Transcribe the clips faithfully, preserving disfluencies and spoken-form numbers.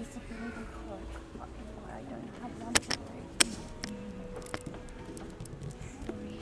Disability card, but I don't have one today. Sorry.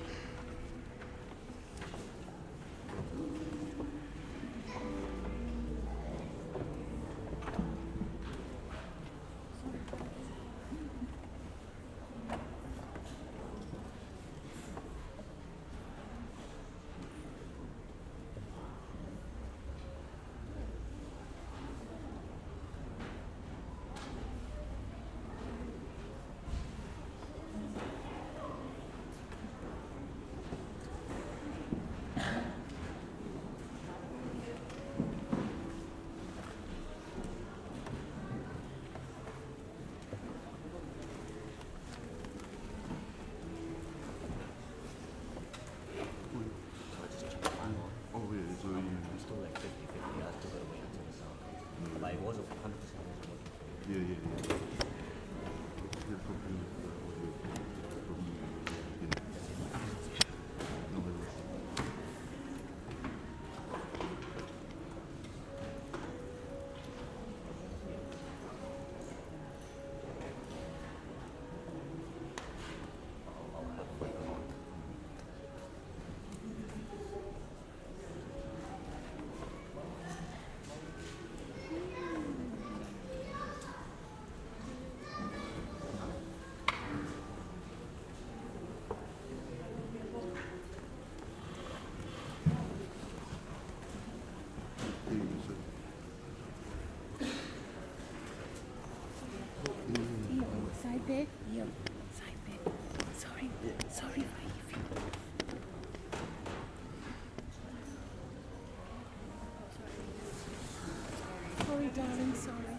Oh, yeah, so you It's still like fifty fifty. I still gotta wait until the sound comes. But it wasn't hundred percent. Yeah, yeah, yeah. Yeah, probably, uh, audio, probably, yeah. No worries. Side bed? Yep. Side bed. Sorry. Sorry, waifi. Sorry, darling. Sorry.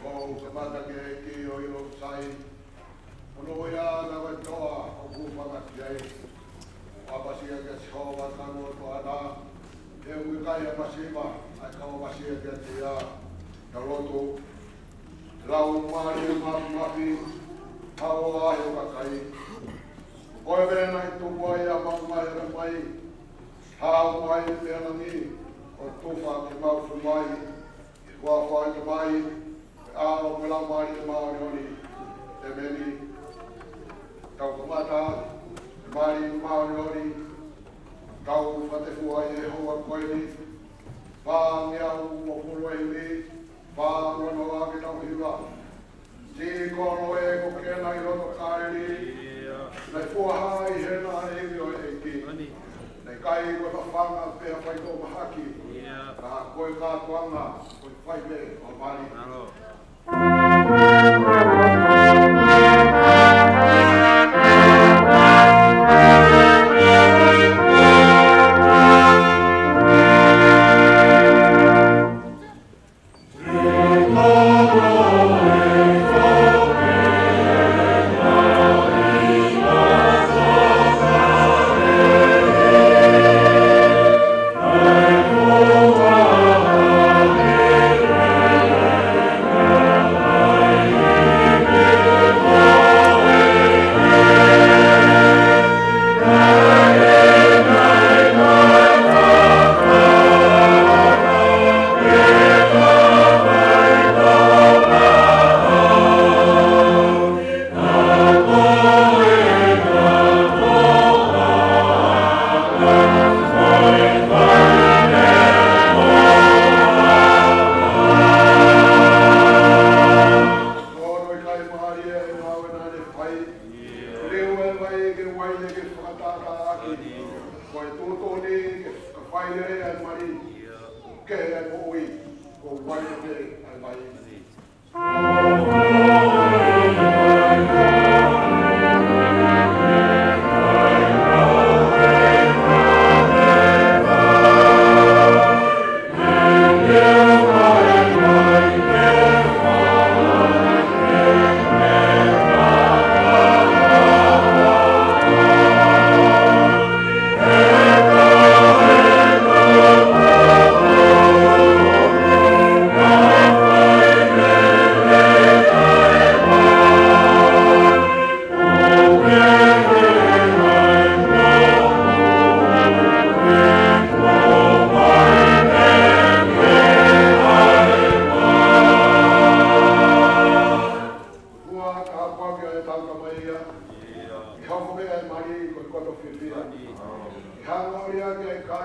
ʻOku kamata ki he ʻEiki ʻo ʻilo sai. Monūʻia ʻa e toa ʻoku fanga ki ai. ʻOku ʻapasia kia Sihova ʻa e kau ʻotua na. He ʻoku ʻikai ʻapasia ʻa e kau ʻapasia kiate ia. Tau lotu. Laumālie Māfimafi, hao ʻa e kakai. Ko e meʻa naʻe tupu ai ʻa e maʻu mai ʻa e mai. Hao mai mei langi, ʻo tufa ke mau fumai. ʻI he huafa ʻo e Tamai, ʻa e ʻAlo, mo e Laumālie Māʻoniʻoni. ʻEmeni. Tau kamata, ʻe Laumālie Māʻoniʻoni, tau fakatefua ʻi he houa ko eni, fā ngeau uofulu ʻe himi, fā ua noa ke tau hiva. Siʻi kolo ē ko Kena ʻi loto Kāleli, naʻe fuaha ʻi hena ʻa e ivi ʻo e ʻEiki. Naʻe ʻikai ko e fafanga pea faitōmahaki. Ka ko e kātoanga, ko e fai pē ʻo mali. Ko hono ʻikai mālie ʻa e ngāue naʻa ne fai. Liliu ʻa e vai ke uaine ke fakatātāʻaki. Ko e tuʻutuʻuni ke fai lelei ʻa e mali. Kehe ʻa e moʻui, ko e uaine pē ʻa e vai.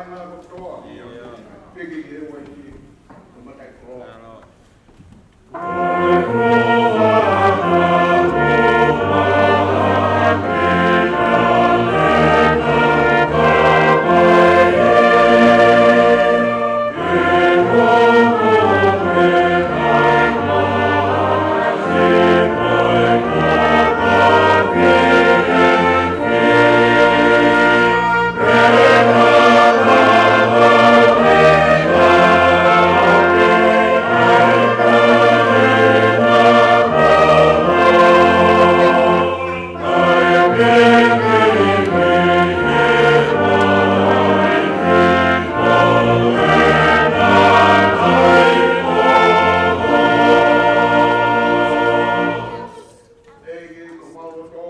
Ngā kotoa. Piki ki he uaiti. Ko matai koloa. ʻEiki, ko homau loto,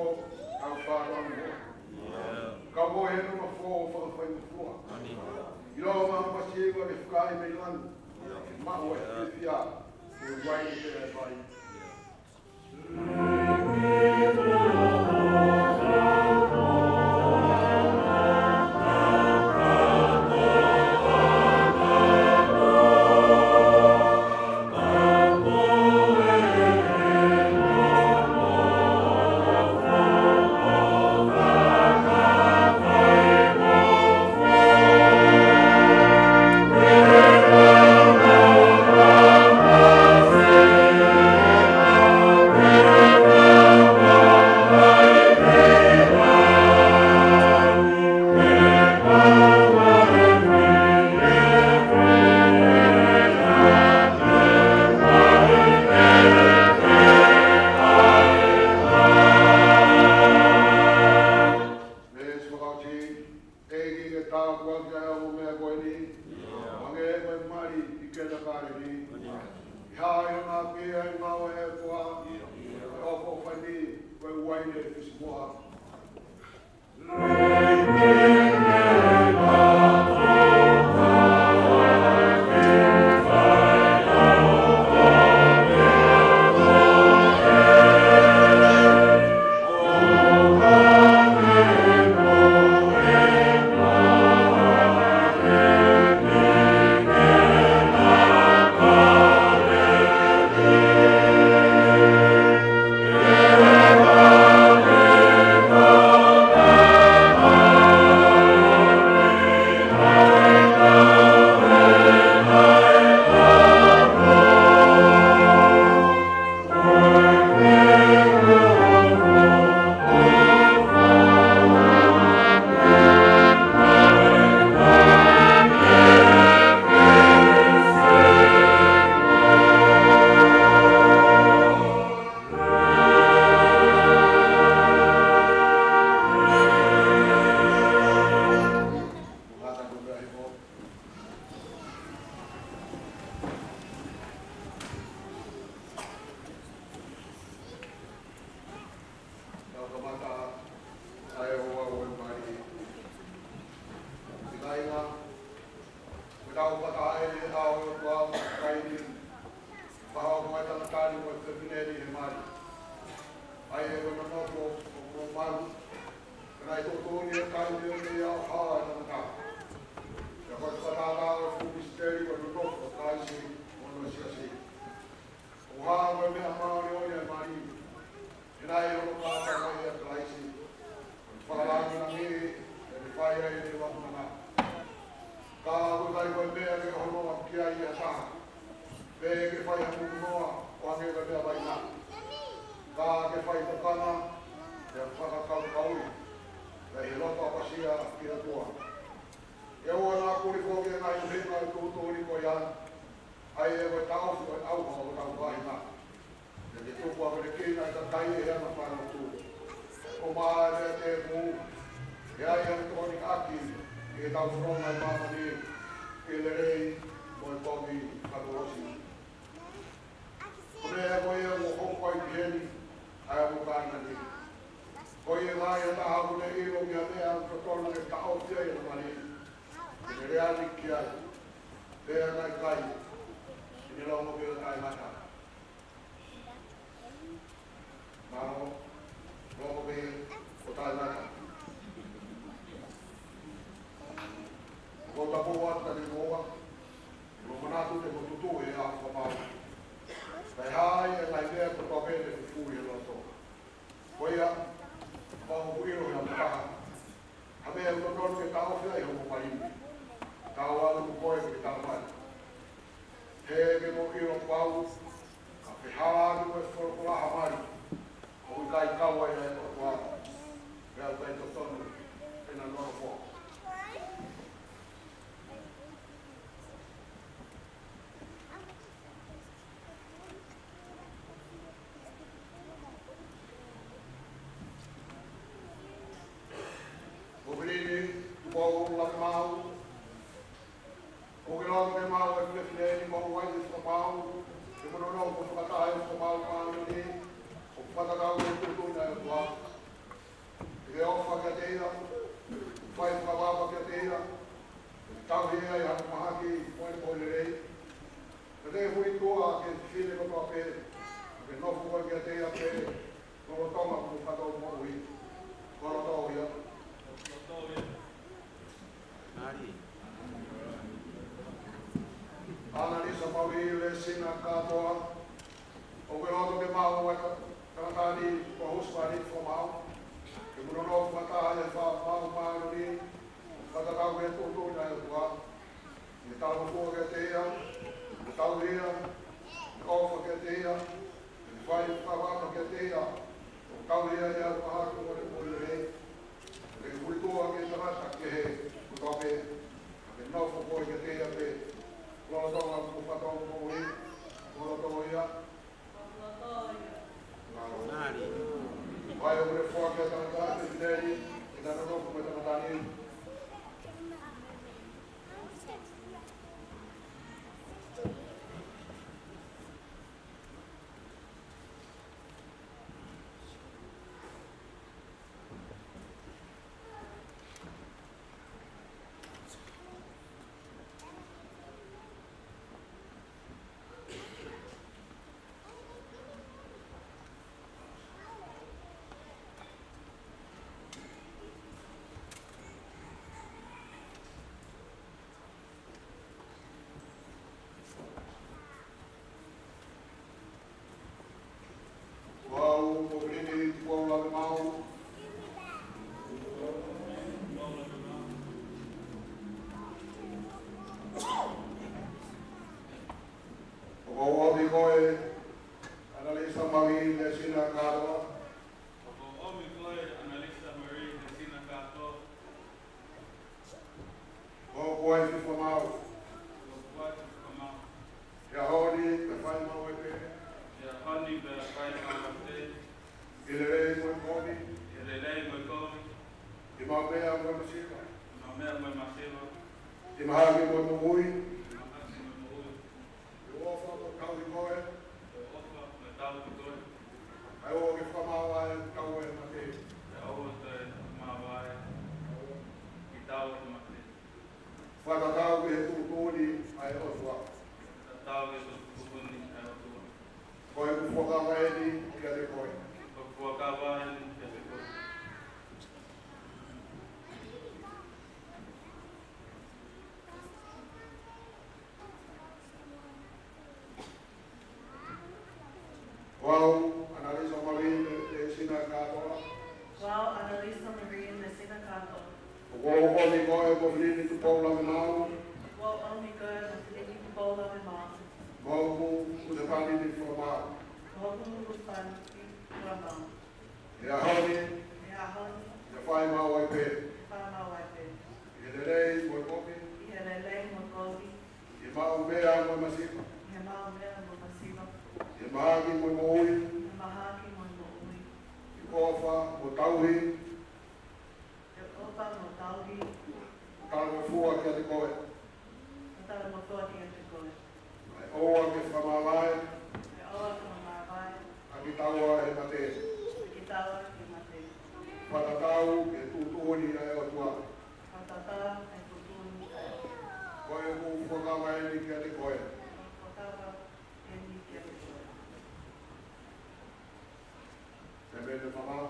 kau fānau. Kau mohe no mafo, fakafaingofua. ʻIlo maʻu masiva ke fakaʻi mei langi. Maʻu e fiefia, ke uai ke te vai. Veesi fakaʻosi, ʻEiki ke tāpuakiʻi ʻa e ongo meʻa ko eni, hangē ko e mali ʻi Kena Kāleli. ʻI he ʻaho ʻo e ʻapi ʻa e ngāue ʻa e ʻOtua, ʻa e ʻofa ʻofa ni, ko e uaine fisimuʻa. Tau kamata ʻa e ʻofa ʻo e mali. ʻI he kāinga, ko ʻetau fakataha ʻi he ʻao ʻo e ʻOtua, kaini, fakahoko ʻa e tangata ni mo e fefine ni he mali. ʻA ia ko e nonofo ʻoku malu, ka naʻe tuʻutuʻuni ʻe he kakai ʻo e ʻao ʻa e tangata. Pea ko e fakatātā ʻo e fuʻu misiteli ko e nonofo ʻo Kalaisi mo hono siasi. ʻOku hā ko e meʻa māʻoniʻoni ʻa e mali, he naʻe ʻi hono kātaki mai ʻa Kalaisi, ʻo ne fakalāngilangiʻi, ʻo ne fai ai ʻene ʻuhinga. Ka ʻoku ʻikai ko e meʻa ke hono ʻapakiʻi ai ha taha, pe ke fai ha mumunoa ʻo hangē ko e meʻa vaina. Ka ke fai tokanga, pea fakakaukauʻi, pea ʻi he loto ʻapasia ki he ʻOtua. ʻE ʻoua naʻa puli foki e ngaahi ʻuhinga ʻo e tuʻutuʻuni ko ia, ʻa ia ko e taʻofi ʻo e ʻauha ʻo hotau vahevahe. Pea ke tupu ʻa e kelekina ʻa e kakai ʻi he anga fānau tū. ʻO maʻa e meʻa tēpū, ʻe ʻi ai ʻa e tokoni ʻaki, ke tau fononga ʻi māmani, ke lelei, mo e kovi, fakakolosi. Ko e meʻa ko ia ʻoku hoko ai ki heni, ʻa e ʻoku kāinga ni. Ko ia ʻe ʻi ai ha taha ʻoku ne ʻilo ki ha meʻa ʻoku totonu ke taʻofi ai ʻa e mali, ke ne lea ni ki ai, pea ka ʻikai, ke ne longo pē ʻo taʻengata. Mālō, longo pē ʻo taʻengata. Ko Ia, ʻoku ou ʻilo he ʻaho ni, ha meʻa ʻoku totonu ke taʻofi ai hoʻomou palani. Tau ʻalu mo koe ke tau mai. He ʻoku mou ʻilo pau, ka fehālaaki mo e folofola ʻa e mali, ʻoku ʻikai kau ai ʻa e ʻOtua, pea ʻoku ʻikai totonu ke na nofo. Ko Pilini Tupou Lavemaau, ʻoku ke loto ke maʻu e fefine ni mo e uaifi fakamaau, ke mo nonofo fakataha ʻi he fakamaau māʻoniʻoni, ʻo fakatatau ki he tuʻutuʻuni ʻa e ʻOtua. Ke ke ʻofa kiate ia, fai fakavavevave kiate ia, ke tauhi ia ʻi haʻaku mahaki mo ʻeku moʻui lelei. Ke ke hū ʻi tuʻa ki he fefine kotoa pē, ke nofo koe kiate ia pē, lolotonga hoʻo fakamoʻui. Ko loto ia. Mālie. ʻAnalisa Mauli Lesina Kātoa, ʻoku ke loto ke maʻu e tangata ni ko ho husepāniti fakamaau, ke mo nonofo fakataha ʻi he fakamaau māʻoniʻoni, fakatatau ki he tuʻutuʻuni ʻa e ʻOtua. Ke ke talangofua kiate ia, ke ke tauhi ia, ke ke ʻofa kiate ia, ke ke fai fakavavevave kiate ia, ʻo tauhi ia ʻi haʻaku mahaki mo ʻeku moʻui lelei. Ke ke hū ʻi tuʻa ki he tangata kehe kotoa pē, ke ke nofo koe kiate ia pē, lolotonga hoʻo fakamoʻui. Ko loto ia. Mālie. Ko ia ʻoku ne foaki ʻa e tangata ni, ke na nonofo mo e tangata ni. Ko au ko Pilini Tupou Lavemaau. ʻOku ou ʻomi koe, ʻAnalisa Mauli Lesina Kātoa. ʻOku ou ʻomi koe, ʻAnalisa Mauli Lesina Kātoa. Ko hoku uaifi fakamaau. Ko hoku uaifi fakamaau. ʻI he ʻaho ni, pea fai maʻu ai pē. ʻI he ʻaho ni, pea fai maʻu ai pē. ʻI he lelei mo e kovi. ʻI he lelei mo e kovi. ʻI he maʻumeʻa mo e masiva. ʻI he maʻumeʻa mo e masiva. ʻI he mahaki mo e moʻui. ʻI he mahaki mo e moʻui. ʻOku ou ʻofa mo tauhi koe. ʻOku ou ʻofa mo tauhi koe. ʻOua ke fakamaau ʻa e tau ʻo e mate. ʻOua ke fakamaau ʻa e tau ʻo e mate. Fakatatau ki he tuʻutuʻuni ʻa e ʻOtua. Fakatatau ki he tuʻutuʻuni ʻa e ʻOtua. Ko ʻeku fuakava eni kiate koe. Ko ʻeku fuakava eni kiate koe. Ko au, ʻAnalisa Mauli Lesina Kātoa. Ko au, ʻAnalisa Mauli Lesina Kātoa. ʻOku ou ʻomi koe, ko Pilini Tupou Lavemaau. ʻOku ou ʻomi koe, ko Pilini Tupou Lavemaau. Ko hoku husepāniti fakamaau. Ko hoku husepāniti fakamaau. ʻI he ʻaho ni. ʻI he ʻaho ni. Pea fai maʻu ai pē. Fai maʻu ai pē. ʻI he lelei mo e kovi. ʻI he lelei mo e kovi. ʻI he maʻumeʻa mo e masiva. ʻI he maʻumeʻa mo e masiva. ʻI he mahaki mo e moʻui. ʻI he mahaki mo e moʻui. ʻOku ou ʻofa mo tauhi. ʻOku ou ʻofa mo tauhi. Talangofua kiate koe. Talangofua kiate koe. ʻOua ke fakamaau ʻa e. ʻOua ke fakamaau ʻa e. ʻA kitaua he mate. ʻA kitaua he mate. Fakatatau ki he tuʻutuʻuni ʻa e ʻOtua. Fakatatau ki he tuʻutuʻuni ʻa e ʻOtua. Ko ʻeku fuakava eni kiate koe. Ko ʻeku fuakava eni kiate koe. Amen, Mama.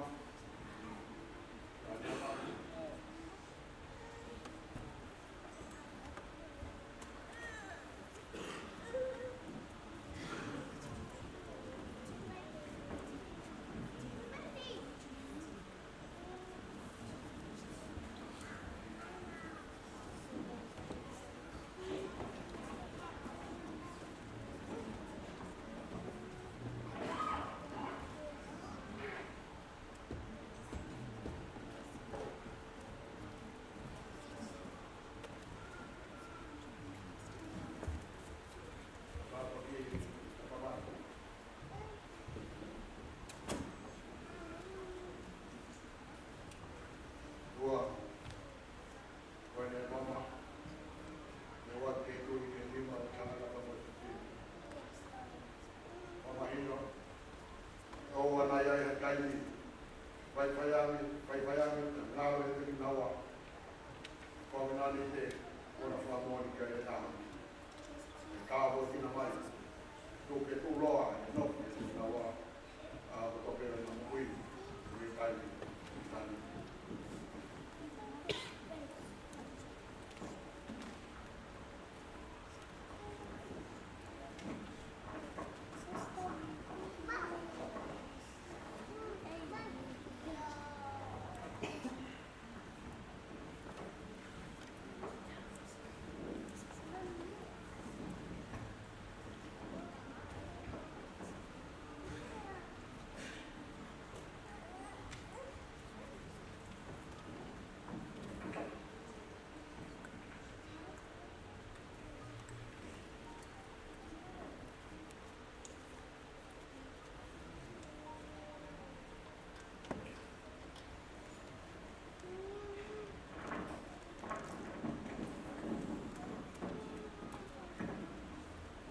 ʻOua naʻa ʻi ai ha taimi faifaiange, faifaiange, naʻa ngāue ʻe he kinaua. Ko e ʻuhinga ni te u fakamoʻoni ki ai ʻe taha. Ka ʻoku ʻi ai mai. Tuku ke tuʻuloa, ʻe nofo ʻe he kinaua. ʻA, ko e tope ʻo e moʻui, ʻi he taimi, taimi.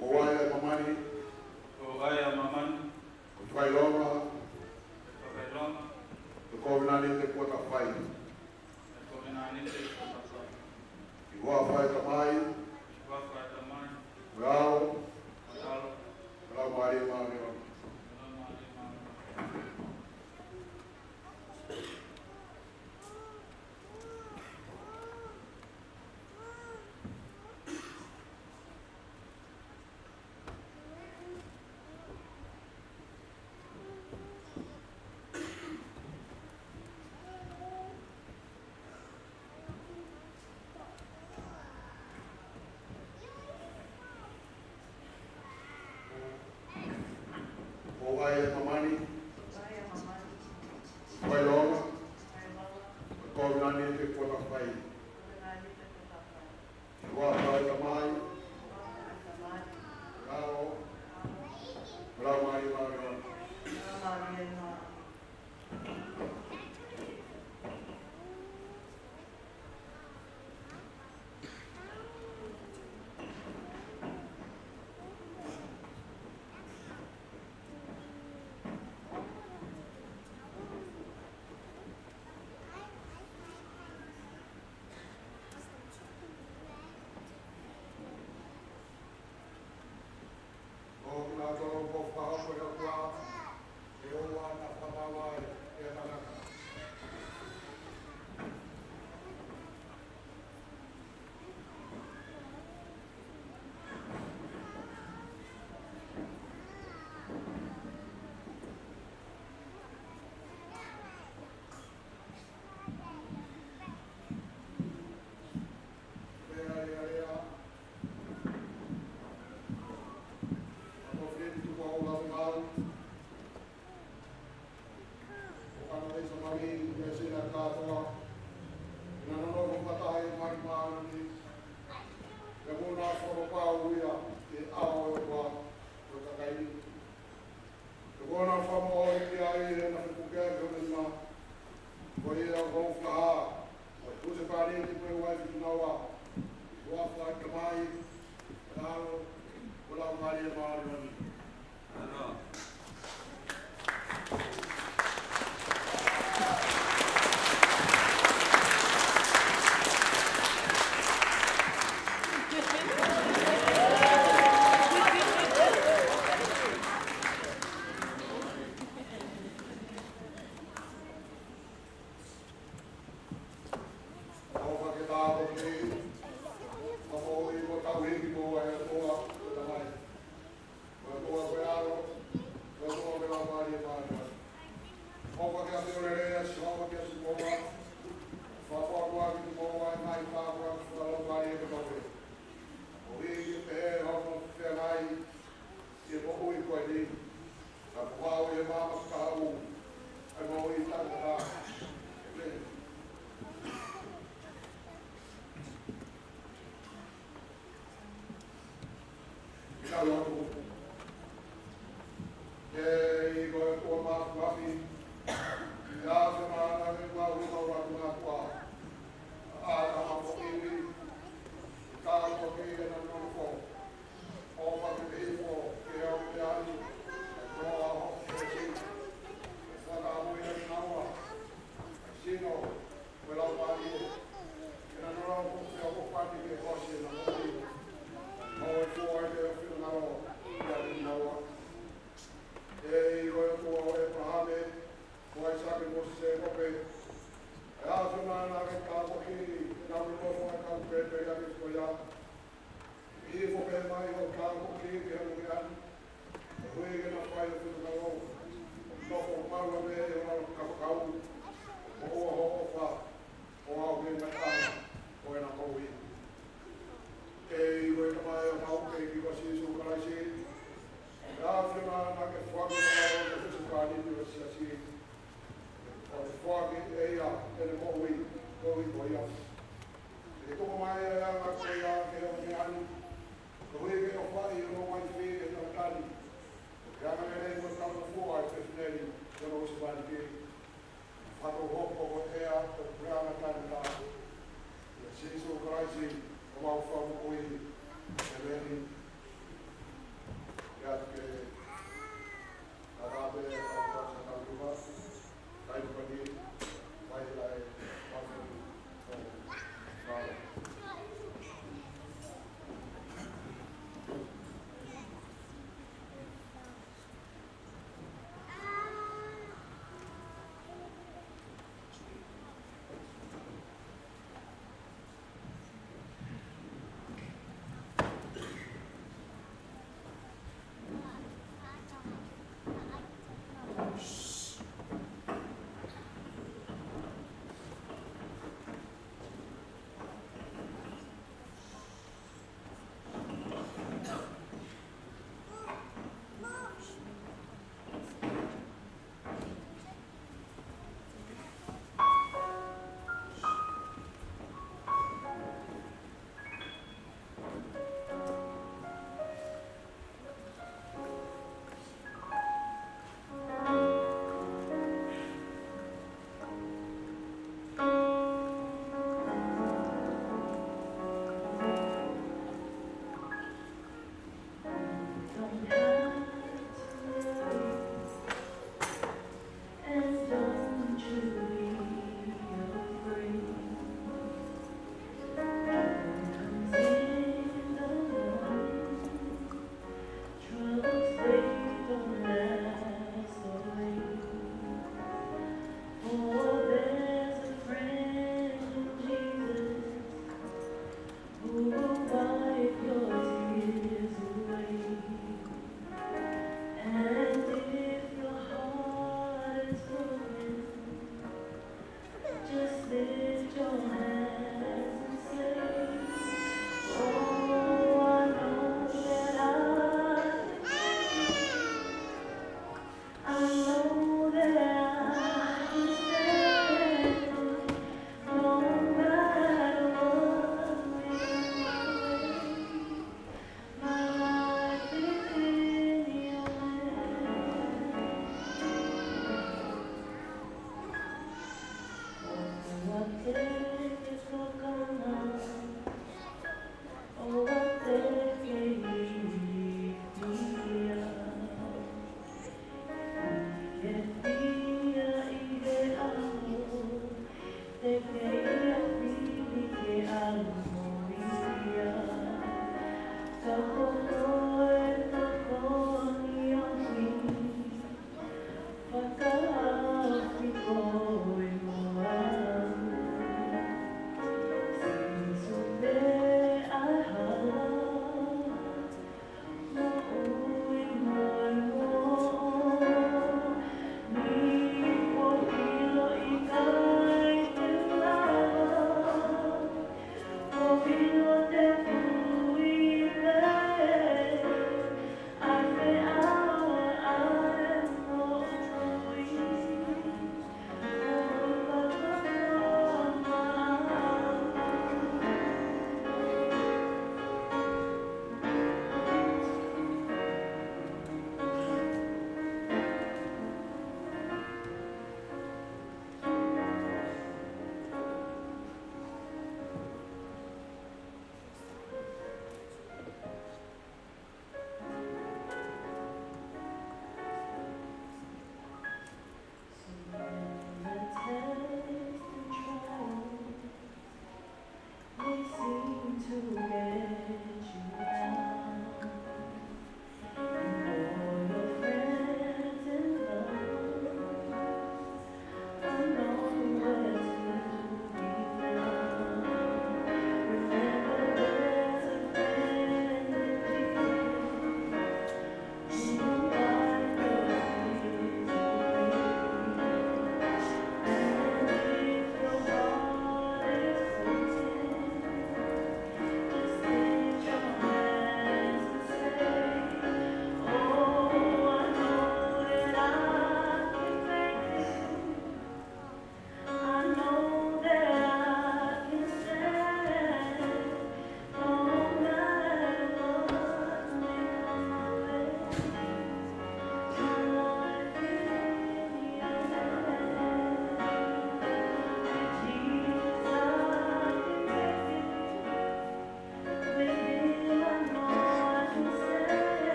ʻOku ʻi ai ʻa māmani. ʻOku ʻi ai ʻa māmani. ʻOku fakaʻilonga. ʻOku fakaʻilonga. Ko e kovinānite kuo ta fai. Ko e kovinānite kuo ta fai. ʻI he huafa ʻo e Tamai. ʻI he huafa ʻo e Tamai. ʻAlo. ʻAlo. Laumālie Māʻoniʻoni. Laumālie Māʻoniʻoni. ʻOku ʻi ai ʻa māmani. ʻOku fakaʻilonga. Ko e kovinānite kuo ta fai. ʻI he huafa ʻo e Tamai. ʻAlo. Laumālie Māʻoniʻoni. Ko kinautolu kuo fakahoko ʻe he ʻOtua, ʻe ʻoua naʻa fakamāvae ʻe ha tangata. ʻOku ou fakamoʻoni ki ai ʻi heʻena fekuki ki hono nima. Ko ia ʻoku ou fakahā, ko e husepāniti mo e uaifi kinaua, ʻi he huafa ʻo e Tamai, ʻAlo, mo e Laumālie Māʻoniʻoni. ʻOfa ke tāpuakiʻi, fakamoʻui mo tauhi kimoua ʻe he ʻOtua ko e Tamai, mo e ʻOtua ko e ʻAlo, mo e ʻOtua ko e Laumālie Māʻoniʻoni. ʻOfa ke ʻafio lelei ʻa Sihova kiate kimoua, fakafoki kimoua ʻi he ngaahi tāpuaki fakalaumālie kotoa pē. Koeʻuhi ke pehē hono feangai ʻi he moʻui ko eni, kae pehē ʻi he maama kahaʻu, ʻa e moʻui taʻengata. ʻĒmeni. Ke tau lotu. ʻEiki ko e ʻOtua Māfimafi, ʻi he ʻaho ni ʻoku mau ʻi he ngāue ʻa e ʻOtua, ʻa e tama ko eni, ka ko e ʻEiki naʻa nau nofo. ʻOfa ke ke hifo ki he ʻaho ni, ʻa e koloa hoʻo kelesi, ʻEiki, ʻene moʻui, moʻui ko ia. ʻE tuku mai ʻa e anga ko ia ki he ʻaho ni, koeʻuhi ke ʻofaʻi ʻa e ongo uaifi ʻo e tangata ni, ke anga lelei mo talangofua ʻa e fefine ni, ko hono husepāniti. Fakahoko ko e ʻea ʻo e puleʻanga taʻengata, ʻia Sīsū Kalaisi, ko homau Fakamoʻui. ʻĒmeni. ʻIa ke, ʻa e pē, ʻa e pē, ʻa e pē, ʻa e pē, Just lift your hands and say, "Oh, I know that I, I know that I can stand, no matter what may come my way." My life is in your hands. Oh, what if it's not gonna, oh, what if it's not gonna.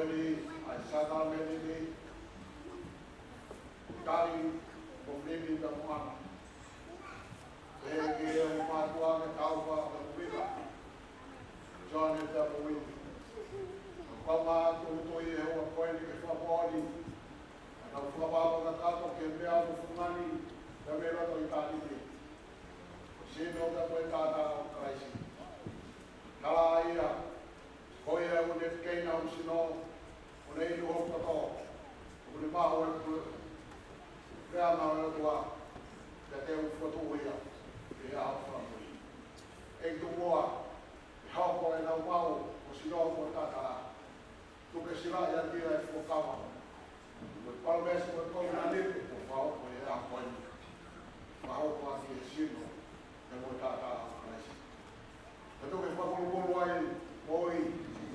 ʻa e sākalamēniti, tali, ko Filipi pea mo ʻAna. Pehē ki he ongo mātuʻa ko Taufa pea mo Vila, Sione pea mo Uini. Kaungā tūtui he houa ko eni ke fakamoʻoni ʻa ʻenau fakapapau kakato ki he meʻa ʻoku fungani pea mei loto ʻitāniti, ko e sino pea mo e taʻataʻa ʻo Kalaisi. Tala ia, ko ia ʻoku ne keina hoku sino, ʻoku ne inu hoku toto, ʻoku ne maʻu e puleʻanga ʻo e ʻOtua, pea te u fokotuʻu ia ʻi he ʻaho fakamui. ʻEiki Tuʻuloa, ʻe hoko ʻenau maʻu ho sino mo e taʻataʻa, tuku ke silaʻi ʻaki ia e fuakava mo e palōmesi mo e kovinānite kuo fakahoko ʻi he ʻaho ko eni, fakahoko ʻaki e sino pea mo e taʻataʻa ʻo Kalaisi. Kae tuku ke fakapulupulu ai moʻui,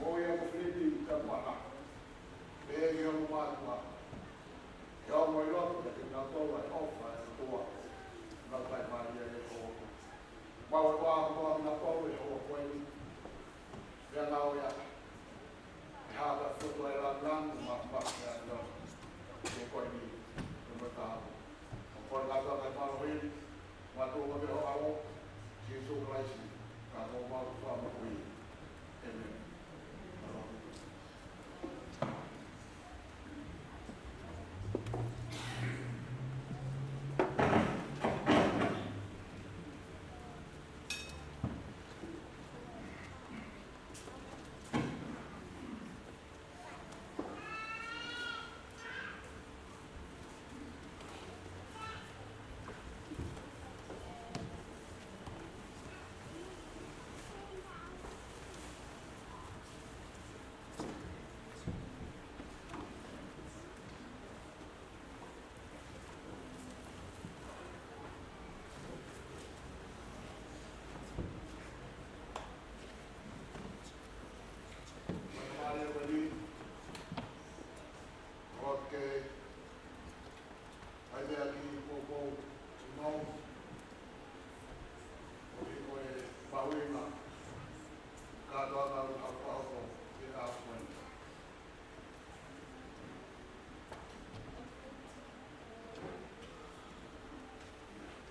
moʻui ʻa Filipi pea mo ʻAna, pehē ki he ongo mātuʻa, ke ʻomi ʻi loto kiate kinautolu ʻa e ʻofa ʻa e ʻOtua, nau taʻimālie ʻi he ʻaho. Mau ʻofa atu kinautolu ʻi he ʻaho ko eni, pea ngāue ʻaki ʻe he ʻOtua e lāngilangi mo e māfimafi ʻa e ʻOtua ʻi he ʻaho ko eni, ʻi he ʻaho. ʻOku ou kole atu ʻa e mālohi, mātuʻa mo e ʻAlo, Sīsū Kalaisi, ka ko homau Fakamoʻui. ʻĒmeni. Mālie ko eni, ʻoku ke ʻai meʻa ki he poupou ʻi mau, ʻo hiko e mahuʻinga kātoanga ʻoku tau fakahoko ʻi he ʻaho ko eni.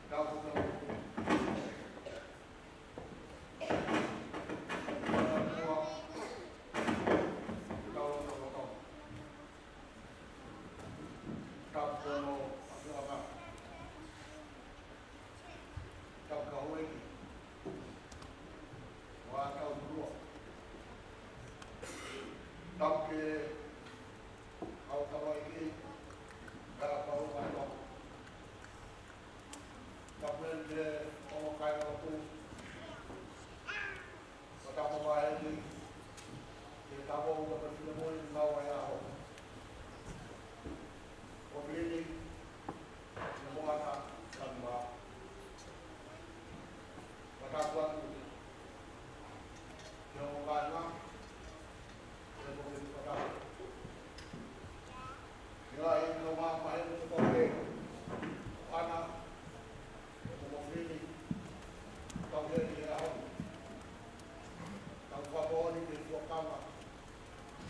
Tapu, tapu. Tapu, tapu. Tapu ki hono ʻAfioʻanga. Tapu ki he houʻeiki ʻo e Tauʻatāina. Tapu ki he kau taulaʻeiki, kau faifekau. Tapu ki he ongo kāingalotu. Fakatapu atu ki he taupotu mo e finemui ʻi he ʻaho. Ko Filipi, mo ʻAna, kae ʻumaʻā. Fakatapu atu ki he ongo kāinga, ke mo ke fakatapu. Ke lahi ʻa e mamahi mo e tokoni ʻa ʻAna, mo Filipi, tau heni he ʻaho ni. Tau fakamoʻoni ki he fuakava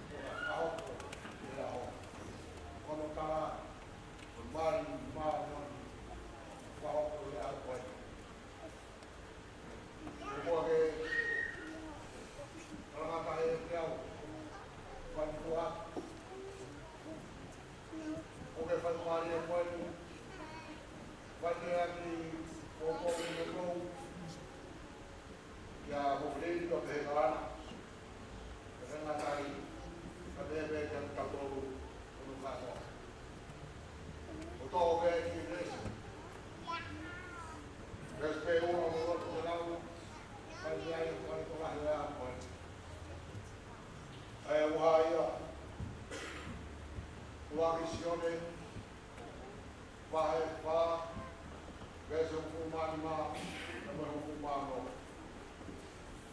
ʻoku fakahoko ʻi he ʻaho ni. Ko hono tala, ko e mali māʻoniʻoni ʻoku fakahoko ʻi he ʻaho ko eni. Ko e moa ke talangata ʻe ke au, fai kua, ʻo ke fai mālie ko eni, fai ke aki, ko ko ko ko. Ia mo Filipi ka pehē ʻe ʻAna, pehē ʻe Natai, ka pehē pē kiate kitautolu, ʻo no kātoa. ʻO tō pē ki he veesi. Veesi pē ua mo e ua ʻoku lau, ka ʻi ai ʻa e fai ko lahi ʻa e ʻaho ko eni. ʻA e ua ia, ua ki Sione, vahe fā, veesi hongofulu mā nima, pea mo e hongofulu mā ono.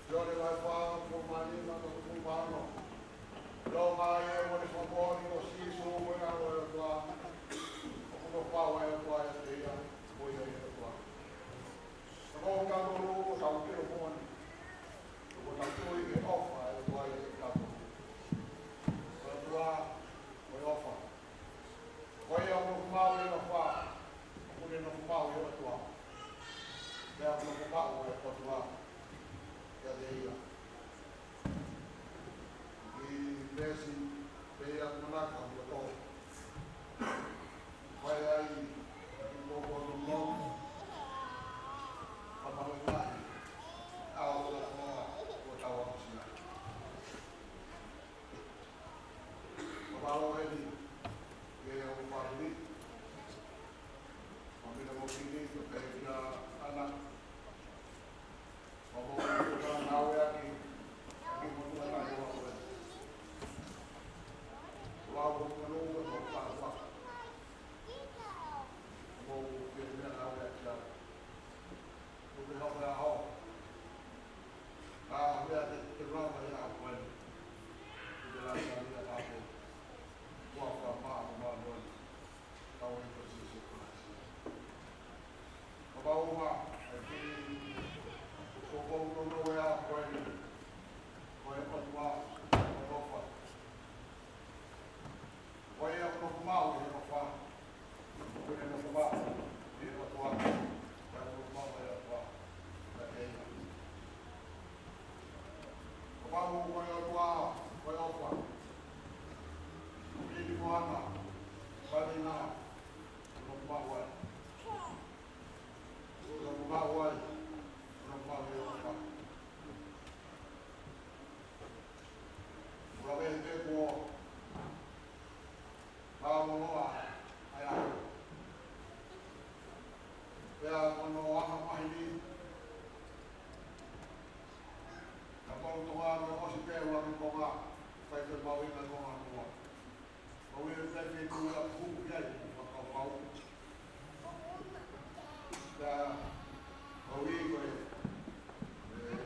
Sione vahe fā, hongofulu mā nima, pea mo e hongofulu mā ono. Lo mai e ua ni fakamoʻoni ko Sīsū ko e ʻAlo ʻo e ʻOtua, ʻoku nofo pau ʻa e ʻOtua ʻiate ia, mo ia ʻi he ʻOtua. Ka ko kitautolu ʻoku tau ʻilo moʻoni, ʻoku tau tui ki he ʻofa ʻa e ʻOtua ʻiate kitautolu. Ko e ʻOtua Ko hono ua ko e tāpuaki. Ko e meʻa naʻa ku ʻai atu. Ko e hā ko e ʻaho. Ka ko e meʻa te, te lava he ʻaho ko eni. Ko e lava ia ka te. Ko e fakamaʻa ko māmani. Tau ʻi he Sīsū Kalaisi. Kapau ʻoku ke, ko, ko, ko, ko e ʻaho ko eni. Ko e ʻOtua, ko e ʻofa. Ko ia ʻoku nofo maʻu ʻi he ʻofa. Ko ia ʻoku nofo maʻu ʻi he ʻOtua. Ko ia ʻoku nofo maʻu ʻi he ʻofa. Ka te ia. Kapau ko e ʻOtua, ko e ʻofa. Ko e ʻOtua, ko e ʻofa. Ko e ʻofa. Ko e ʻofa. Ko e ʻofa. Ua vei te kuo ʻa moloa ai a. Pea ko hono anga maheni. Ka pau toa me ʻosi pē ua me konga. Fai te mau ina konga mua. Mau ina pē me kuo ʻa pupu ki ai. Fakapau. Ka, ʻo ui ko e, e,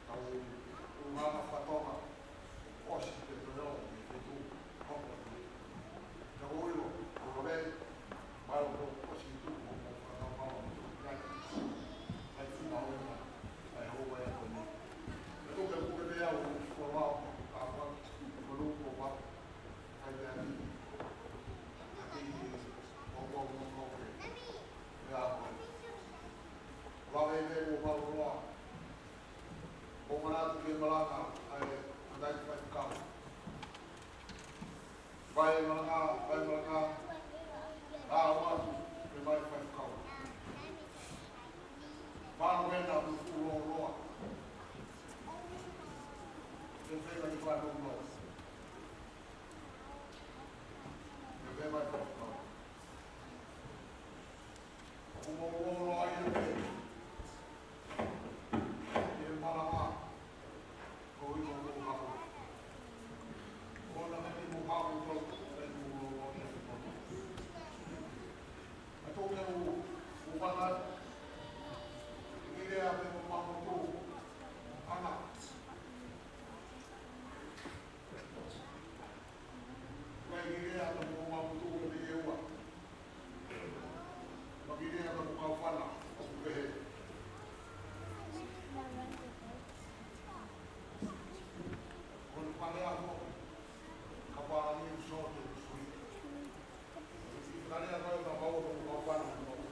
tau ʻuhinga fakatonga, ʻosi pē toe ʻo, e, e tu, hoko atu. Ka ʻo ui ʻo, ʻo ka vei, mai ʻo, ʻosi tu, ʻo, ʻo, fakatonga, ʻo, tu, kai, kai tu, mau ina, kai hou mai atu ni. E tu ke puke pē au, ʻo, ʻo, ʻo, ka, ka, ʻo, ʻo, ʻo, ʻo, Vai malanga, vai malanga, lau atu, ke vai faifekau. Mālō ena, ʻoku fuʻu lōloa. Ke fai mai ki fānau nō. Ke fai mai faifekau. ʻOku mou lōloa ia pē. Ke malanga. Ko ia ʻoku mou haʻu. Ko na ka te mou haʻu tō, ke mou lōloa ia pē. Ka tō ke u, u mana. Ke lea pē mo mamotu. Ana. Vai ki lea ka mo mamotu ko te ua. Vai ki lea ka mo kau fana, ʻo pehē. Ko e pale ako, ka pā ni u sote, u sui. Ka lea ka ka pau ko kau fana, ʻo pehē.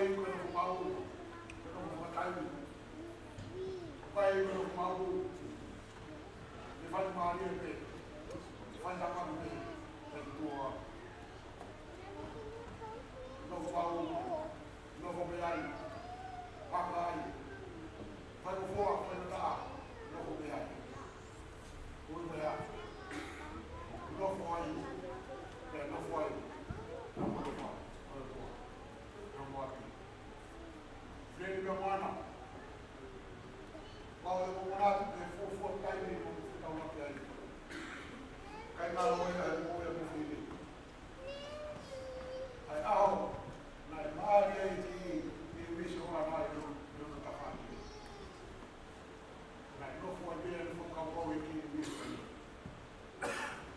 Ko e nofo maʻu, ko e nofo fakataimi. ʻOku ʻikai ko e nofo maʻu ke fai mālie pē, ke fai tapa pē, ke tuʻa. Nofo maʻu, nofo pē ai, paka ai, fai ko foa, fai ko taʻa, nofo pē ai. Ui pē ai. Nofo ai, pea nofo ai, nofo ai, nofo ai, nofo ai. Fili pea moana. Pau e moana atu ke fuofua taimi mo fetaulaki ai. Kai ngalo e ai mo e mo fili. ʻAi ʻaho, naʻe mālie ai ki, ki Misi ʻo ana i lo, lo na tafani. Naʻe nofo ai pea nofo kau pau e ki Misi.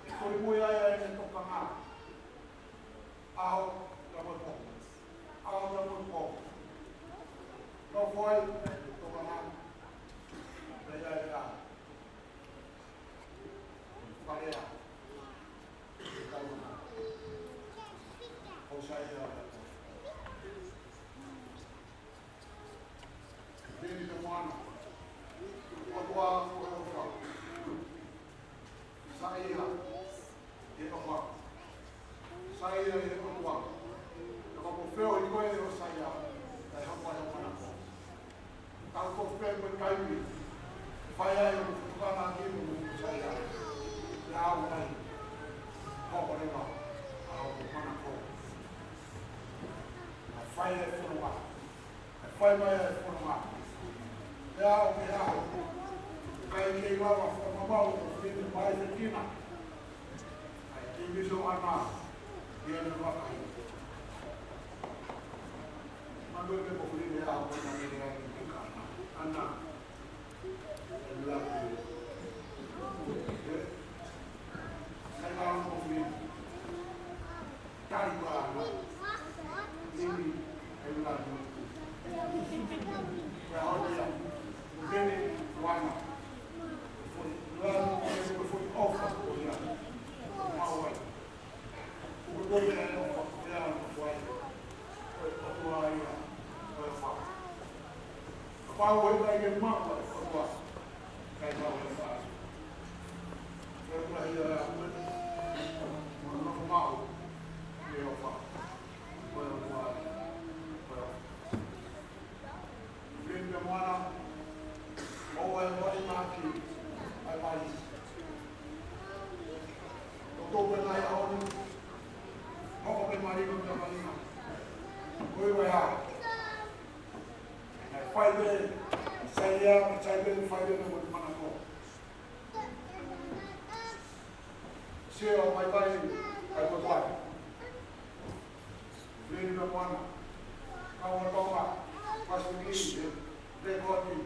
E koi mo e ai ai ne tokanga. ʻAho, ka mo e pō. ʻAho, ka mo e pō. Nofo ai, tokanga. Pea ai a. Fale a. Kau na. ʻO Saiʻia. Peni ka moana. ʻOtua ko e ʻofa. Saiʻia ʻe ʻofa. Saiʻia ʻe ʻotua. Ka ko feo i koe ʻo Saiʻia. Kae hapa e manako. Tau ko fē mo e taimi. Fai ai ʻo fukana ki mo Saiʻia. Ia au mai. Hoko leva. Au manako. Fai e fononga. Fai mai e fononga. Pea ʻo ke aho. Kai kei lava fakamamau ʻo fili mai fekina. Kai kei miso ana. Ia ne vakai. Mando ke mo fili e aho ko na mele ai ki kana. Ana. Pau e kai ke mapa e kotoa. Kai pau e fā. Ko e kula hia e ahu e. Mo nofo maʻu. Ke ʻofa. Ko e ʻofa. Ko e ʻofa. Fili pea moana. Mo e vai maki. Vai vai. Toto pē nai aoni. Hoko pē mali ko te vai. Ko e vai a. Fai pē, Saiʻia, fai pē, fai pē mo e manako. Sio mai mai, ai ko tuai. Fili pea moana. Kau ʻa Tonga, Pasifiki, he, he koti,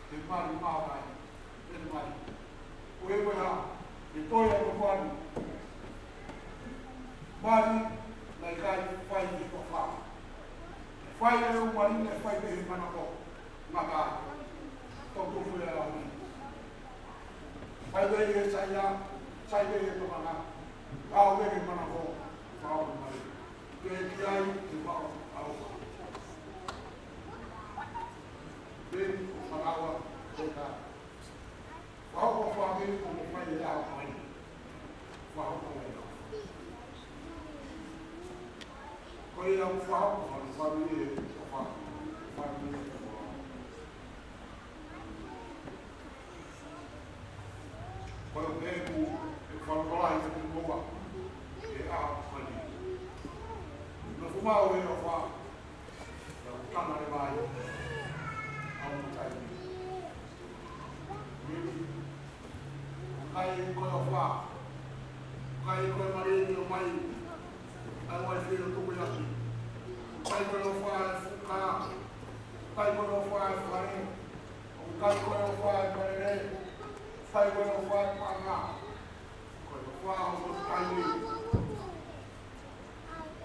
he mali māmai. Pea mali. Ko e ʻuhinga, ʻe toe ʻa e kuani. Mali, naʻe ʻikai fai ʻi ko fā. Fai e ʻū mali, naʻe fai pē he manako. Ngata ai. Tau tuku e aho ni. Fai pē he Saiʻia, sai pē he tokanga. Kau pē he manako, kau pē mali. Pea ki ai, ke pau, au. Pea, manawa, pea. Fakahoko fāmili ko e fai e aho mai. Fakahoko e aho. Ko e aho fakahoko fāmili e, ko e fāmili e. Ko e meʻa ʻoku fakahoko ai e kumoa. E aho mai. Nofo maʻu e ʻofa. Tana le mai. Au mo taimi. Kai ko e ʻofa. Kai ko e mali ni ʻo mai. Kai wai fio tuku yaki. Kai ko e ʻofa e fuka. Kai ko e ʻofa e fai. Kai ko e ʻofa e palele. Kai ko e ʻofa e panga. Ko e ʻofa ʻo taimi.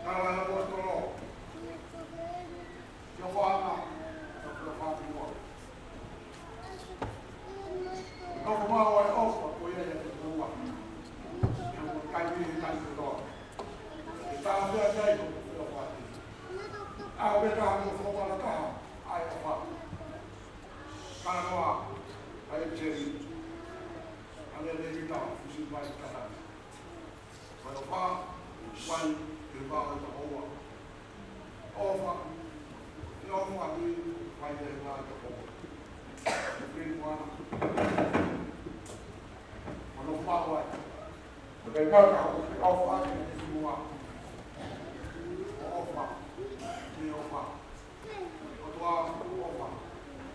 Tala e ʻaposetolo. Ke ʻofa ʻa, ke ʻofa ʻa ki muʻa. Nofo maʻu e ʻofa ko ia ia ki muʻa. Ia mo kai ni kai kotoa. Ke tā pea kai ko e ʻofa ʻa ki. ʻA o pea tā mo Ka ko e ʻofa ʻa e ʻOtua. ʻOfa. Ke ʻofa. ʻOtua, ʻofa.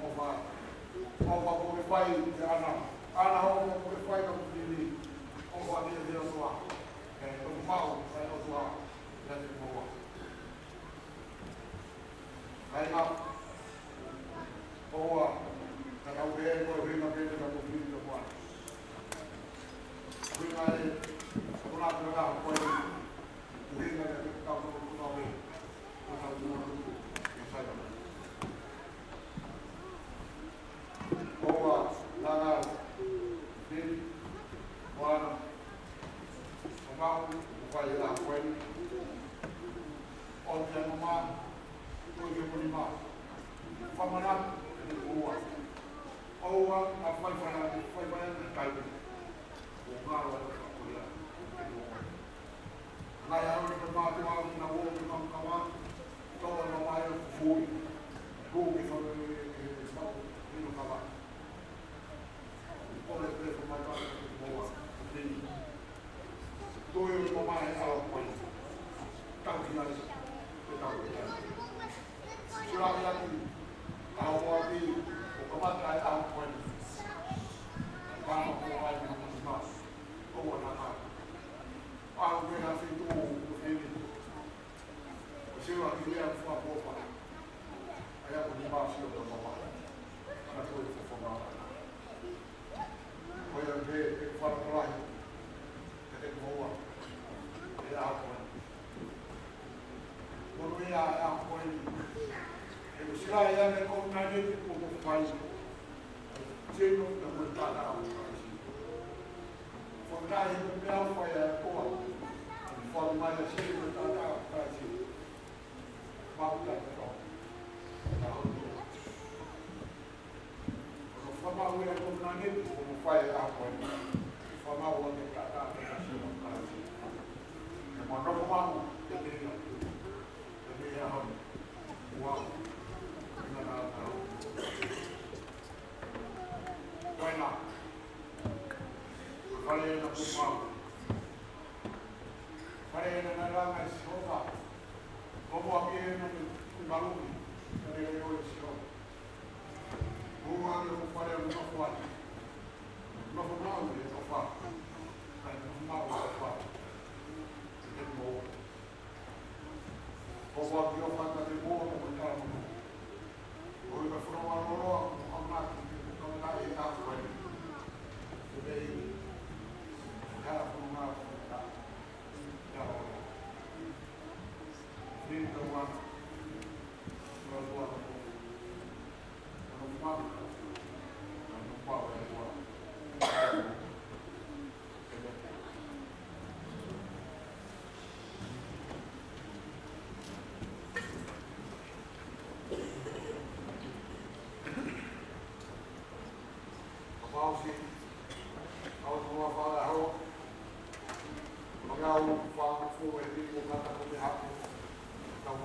ʻOfa. ʻOfa kuo ke fai kiate au. ʻAna ʻofa kuo ke fai kiate au. ʻOfa kiate au ʻOtua. ʻE, ʻoku mau, ʻe ʻOtua. Kiate koe. Kāinga, ʻoua, ka tau pehē ko e ʻuhinga pē te tau fili ka kuo. ʻUhinga ē, ko na pē ka ko e ʻuhinga ē te tau ko ko ē. Ko tau ko ko ē. Ke sai. ʻOua, langa, fili, moana, ʻo mau, ʻo fai ʻa ko ē. ʻO te ʻano mā, ʻo te moni mā. Fakamana, ʻe ʻoua. ʻOua, ʻa fai fai, fai fai, ʻe kai. ʻO ngalo, ʻo koia, ʻe ʻoua. Naʻe ʻalu ʻa e mātuʻa ʻo kinaua ʻo kinaua kava, tō ʻa e mamae ʻo fui. Fui ke fai e, e, e, e, e, e, kava. Ko e pē ko mai ka ko moa. Ni. Tō e mamae ʻa ko ē. Tau ki ai. Ke tau ki ai. Sila ia ki. ʻA ko ē ki. ʻO kamata ai ʻa ko ē. Mama ko ai na mama. ʻOua naʻa. ʻA ko ē ha fitu ʻo fili. ʻO sio ʻa ki lea fua popa. ʻA ia ko ni mā sio ka mama. ʻAna ko e fofo mā. Ko ia pē, e fala kolahi. Ke te moua. E a ko ē. Ko no ia e a ko ē. E ko sila ia me ko na ne ko ko fai. Tino na mo tata o Kalaisi. Ko na he ko pea fai a koa. Fai mai a sila mo tata o Kalaisi. Mau tata o. Ko no fai mau ia ko na ne ko mo fai a ko ē. Fai mau a ke tata o Kalaisi. Ke mo no mau te te ia. Te te ia hon. Ua. Ina na na. Waina. Fale na ko mau. Fale na na langa e Sihova. Ko mo a pie na ko malu. Ka ne le o e Sihova. Mo a le o fale o no fale. No fale o no fale. Kai no fale o no fale. Te mo. Ko ko ki o fata te mo ko ko ka mo. Ko i ka fura wa lo lo ko ka na ki ko ka na e a ko e. Ko te i. Ka ko na ko ka. Ka o. Ni ka wa. Wa wa. Ko no ma. Ko no pa wa wa. Kapau si, kau tua whakaho, ko ngā o whakafu e ni ko kata ko te hapo, tau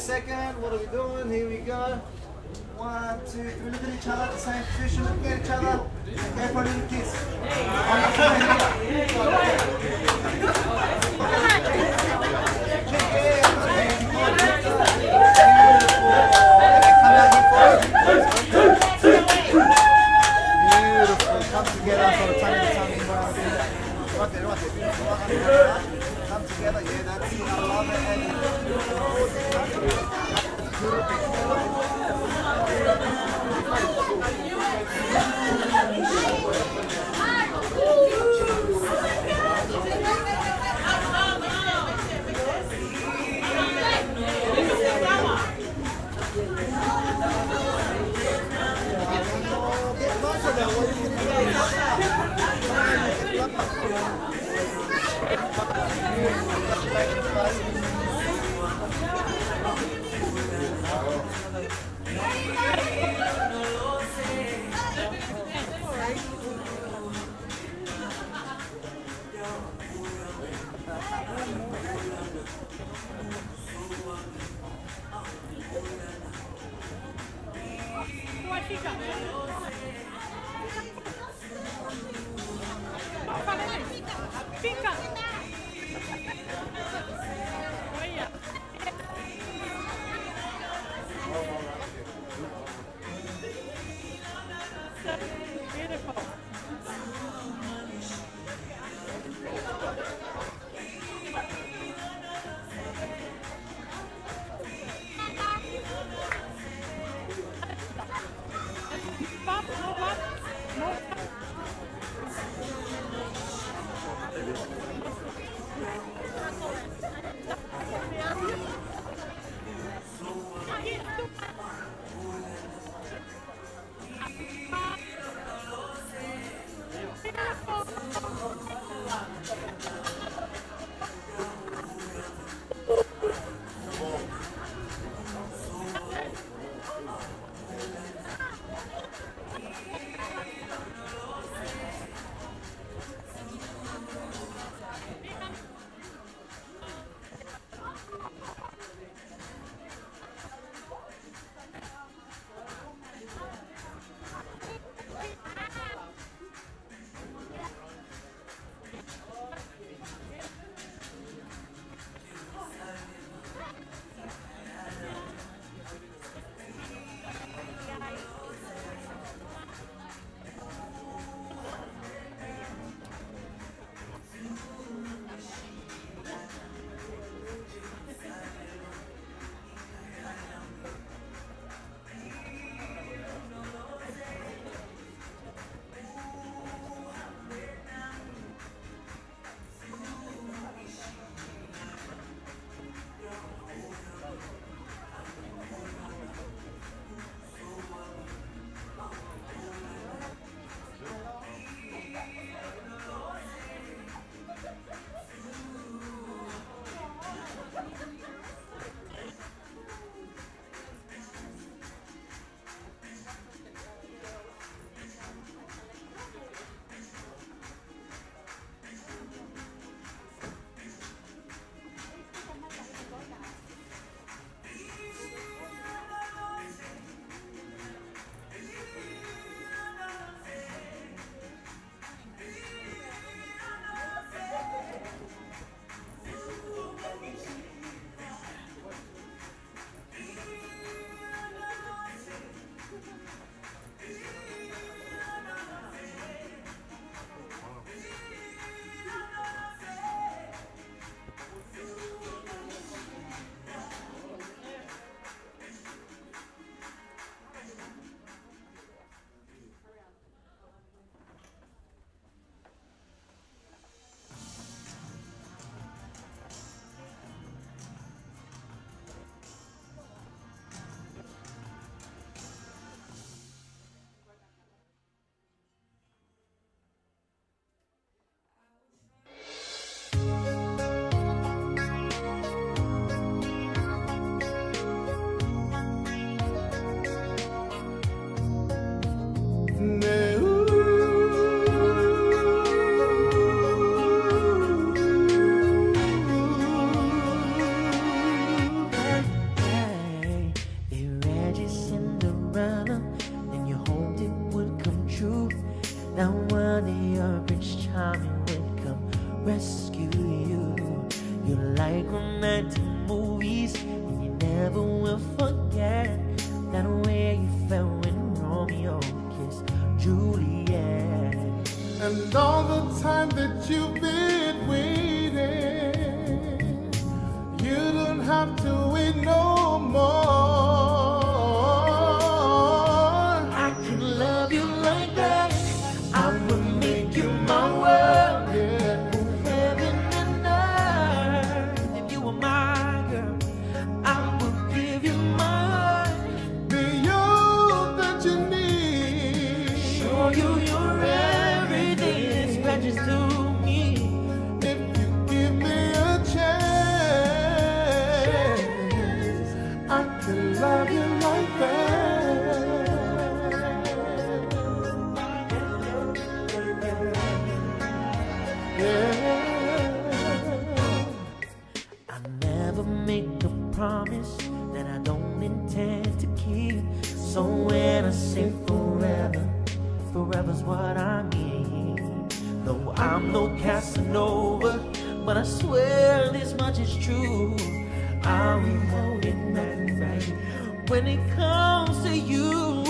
Second, what are we doing? Here we go. One, two, three. Look at each other, the same position. Look at each other. Go for a little kiss. Beautiful. Come together for the tummy to tummy. Right there, right there. Beautiful. Come together. Yeah, that's it. I love it. And And all the time that you've been waiting, you don't have to wait no more. I can love you like that. I will make you my world. Yeah. Heaven and earth. If you were my girl, I will give you my heart. Be all that you need. Show you you're everything is precious to me. If you give me a chance, I can love you like that. Yeah. I never make a promise that I don't intend to keep. So when I say forever, forever's what I mean. No, I'm no Casanova, but I swear this much is true. I'll be holding that right when it comes to you.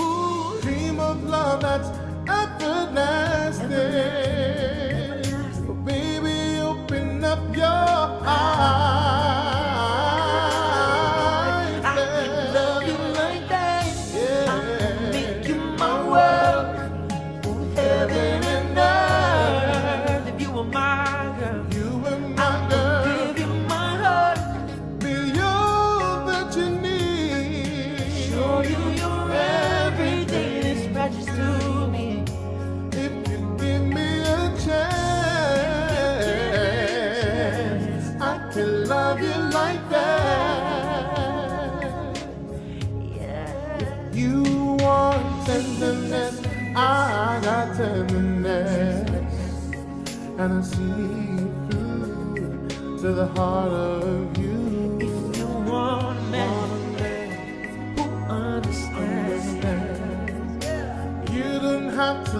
Dream of love that's everlasting. Baby, open up your eyes. I can love you like that. Yeah. I can make you my world. Heaven and earth. If you were my girl, you were my girl. I would give you my heart. Be all that you need. Show you you're everything is precious to me. If you give me a chance, I can love you like that. Yeah. If you want tenderness, I got tenderness. And I see through to the heart of you. If you want a man who understands, you don't have to